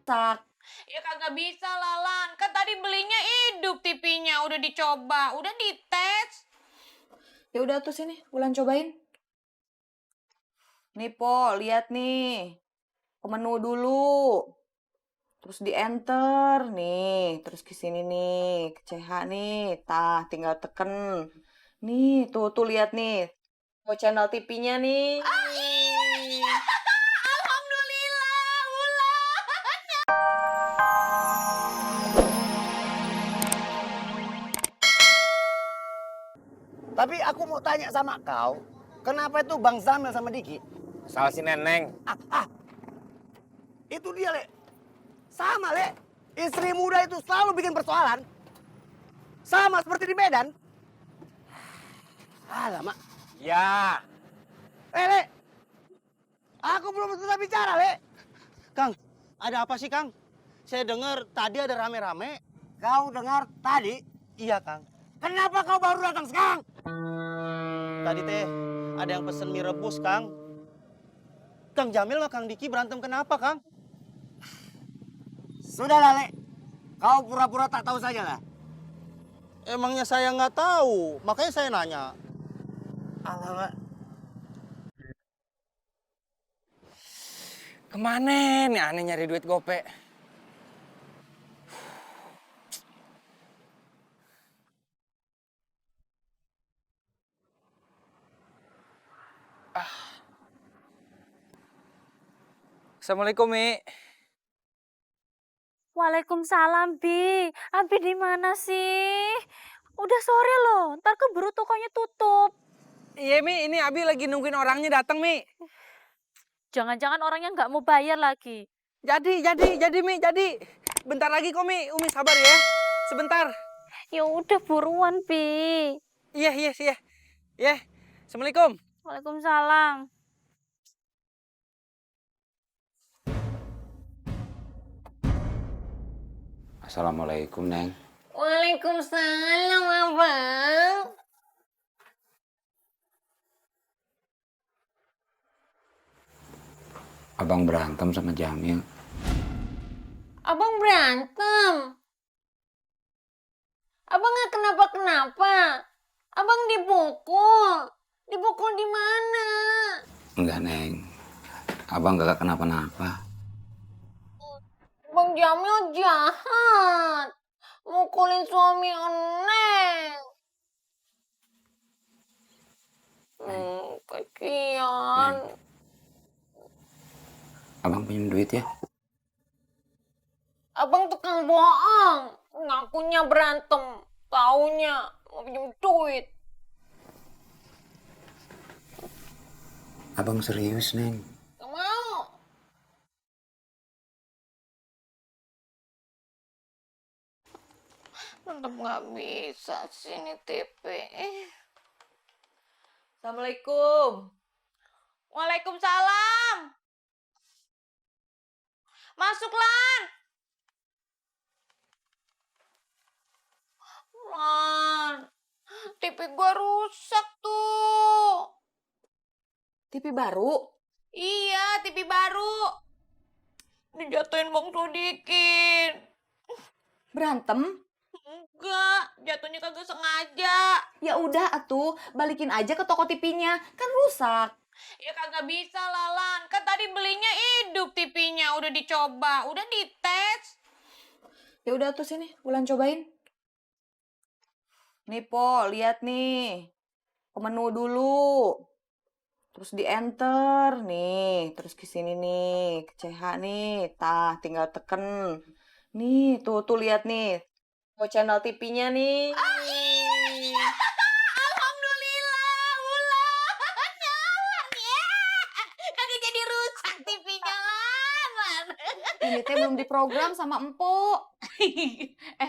rusak. Ya kagak bisa lah, Lan. Kan tadi belinya hidup TV-nya, udah dicoba, udah dites. Ya udah tuh sini, Wulan cobain. Nih Po, lihat nih. Ke menu dulu. Terus di enter nih, terus ke sini nih, ke CH nih. Tah, tinggal teken. Nih, tuh lihat nih. Oh, channel TV-nya nih. Ah, iya. Alhamdulillah, Wulan. Tapi aku mau tanya sama kau, kenapa itu Bang Zamil sama Diki? Salah si Neneng. Itu dia, Le. Sama, Le. Istri muda itu selalu bikin persoalan. Sama seperti di Medan. Alamak. Ya. Le. Aku belum selesai bicara, Le. Kang, ada apa sih, Kang? Saya dengar tadi ada rame-rame. Kau dengar tadi? Iya, Kang. Kenapa kau baru datang sekarang? Tadi teh ada yang pesen mie rebus, Kang. Kang Jamil sama Kang Diki berantem kenapa, Kang? Sudahlah, Le. Kau pura-pura tak tahu saja lah. Emangnya saya nggak tahu, makanya saya nanya. Alamak. Kemana nih aneh nyari duit gope? Assalamualaikum, Mi. Waalaikumsalam, Bi. Abi di mana sih? Udah sore loh, ntar keburu tokonya tutup. Iya, Mi. Ini Abi lagi nungguin orangnya datang, Mi. Jangan-jangan orangnya nggak mau bayar lagi. Jadi, Mi. Jadi. Bentar lagi kok, Mi. Umi sabar ya. Sebentar. Ya udah buruan, Bi. Iya. Iya. Assalamualaikum. Waalaikumsalam. Assalamualaikum, Neng. Waalaikumsalam, Abang. Abang berantem sama Jamil. Abang berantem. Abang nggak kenapa-kenapa. Abang dipukul. Dipukul di mana? Enggak, Neng. Abang gak kenapa-napa. Bang Jamil jahat. Mukulin suami Neng. Kasihan. Abang pinjam duit ya? Abang tukang bohong. Ngakunya berantem. Taunya mau pinjam duit. Abang serius, Neng. Gak mau. Tetep gak bisa sih ini TV. Assalamualaikum. Waalaikumsalam. Masuk, Lan. Lan, TV gua rusak tuh. TV baru? Iya, TV baru. Dijatuhin Bang Sodikin. Berantem? Enggak, jatuhnya kagak sengaja. Ya udah atuh, balikin aja ke toko TV-nya, kan rusak. Ya kagak bisa lah, Lan. Kan tadi belinya hidup TV-nya, udah dicoba, udah dites. Ya udah tuh sini, Wulan cobain. Nih Po, lihat nih. Ke menu dulu. Terus di enter nih, terus ke sini nih, ke CH nih. Tah, tinggal teken. Nih, tuh lihat nih. Oh, channel TV-nya nih. Ah, iya. Alhamdulillah, Wulan. Nyaman ya. Kagak jadi rusak TV-nya, Lan. Ini teh belum diprogram sama Empok.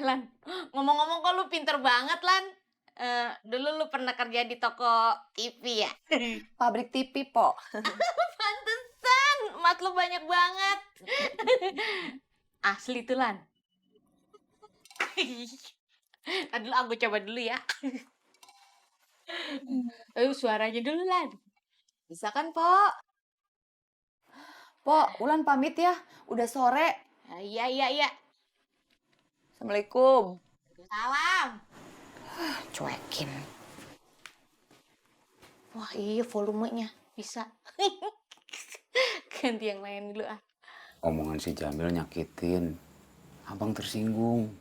Lan, ngomong-ngomong kok lu pinter banget, Lan. Dulu lu pernah kerja di toko TV ya? Pabrik TV, Po. Pantesan, emas lu banyak banget. Asli tuh, Lan. Tadi dulu aku coba dulu ya. Ayo suaranya dulu, Lan. Bisa kan, Po? Po, Wulan pamit ya. Udah sore. Iya, iya, iya. Assalamualaikum. Salam. Cuekin. Wah, iya volumenya bisa. Ganti yang lain dulu ah. Omongan si Jamil nyakitin. Abang tersinggung.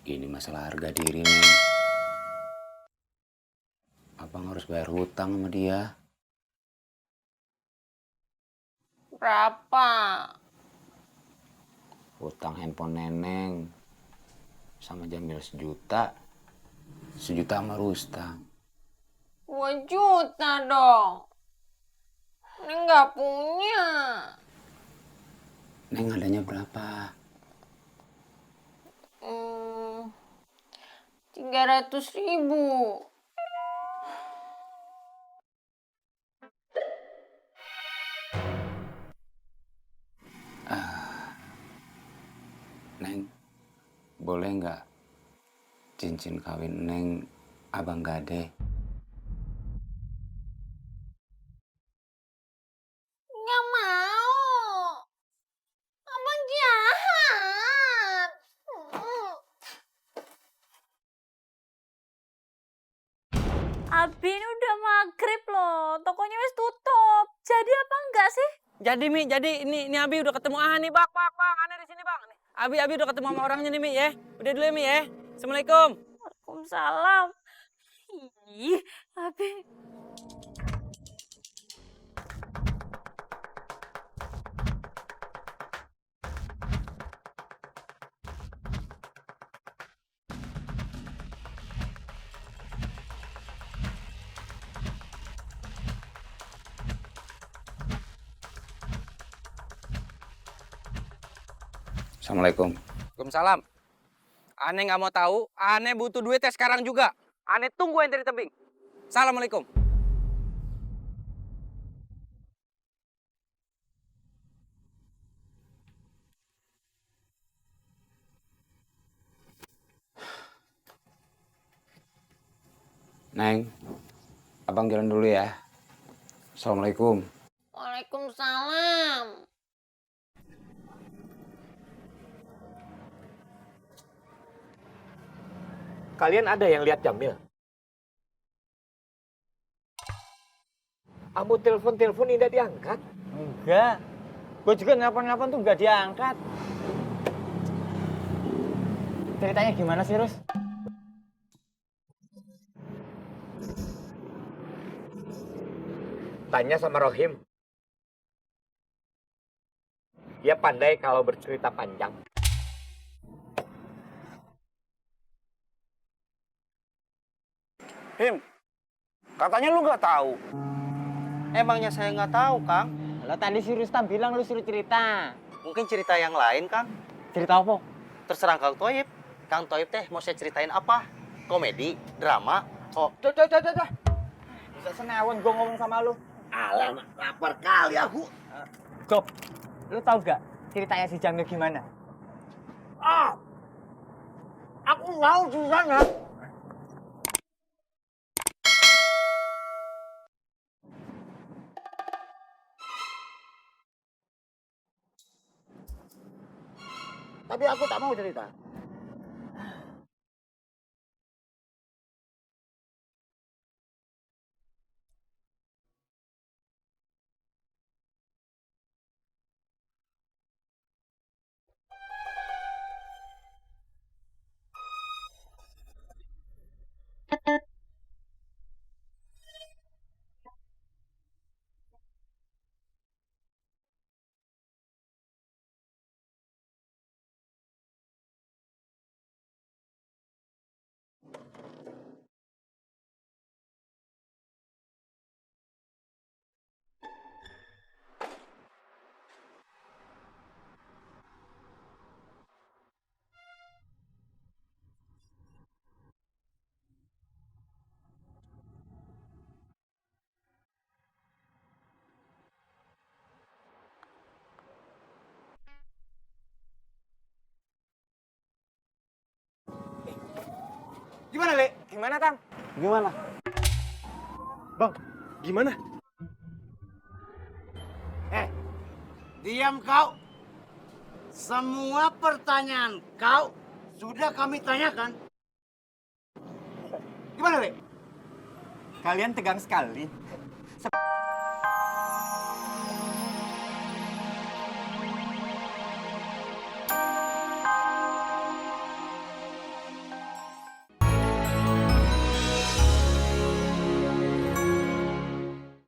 Ini masalah harga diri, Neng. Abang harus bayar hutang sama dia. Berapa? Hutang handphone Neneng sama Jamil 1 juta. 1 juta sama Rustam. 2 juta dong. Ini nggak punya. Neng adanya berapa? 300.000. Neng, boleh nggak cincin kawin Neng Abang Gade? Nggak mau. Abang jahat. Abi ini udah maghrib loh. Tokonya wis tutup. Jadi apa enggak sih? Jadi Mi, jadi ini Abi udah ketemu nih, Bang, Ane di sini, Bang. Nih, Abi udah ketemu sama orangnya nih, Mi, ya. Udah dulu ya, Mi, ya. Assalamualaikum. Waalaikumsalam. Ih, Abi. Assalamualaikum. Waalaikumsalam. Ane nggak mau tahu, Ane butuh duit sekarang juga. Ane tunggu ente di tebing. Assalamualaikum. Neng, Abang jalan dulu ya. Assalamualaikum. Waalaikumsalam. Kalian ada yang lihat Jamil? Ambo telepon tidak diangkat. Enggak. Gue juga nelpon-nelpon tuh nggak diangkat. Ceritanya gimana sih, Rus? Tanya sama Rohim. Dia pandai kalau bercerita panjang. Him, katanya lu nggak tahu. Emangnya saya nggak tahu, Kang? Lo tadi si Rustam bilang lu suruh cerita. Mungkin cerita yang lain, Kang. Cerita apa? Terserah Kang Toib. Kang Toib teh mau saya ceritain apa? Komedi, drama, oh. Dah. Bisa senewan gua ngomong sama lu. Alamak, lapar kali aku. Gop, lu tahu gak ceritanya si Jamil gimana? Aku mau di sana. Tapi aku tak mau cerita. Gimana, Le? Gimana, Kang? Gimana? Bang, gimana? Diam kau. Semua pertanyaan kau sudah kami tanyakan. Gimana, Le? Kalian tegang sekali.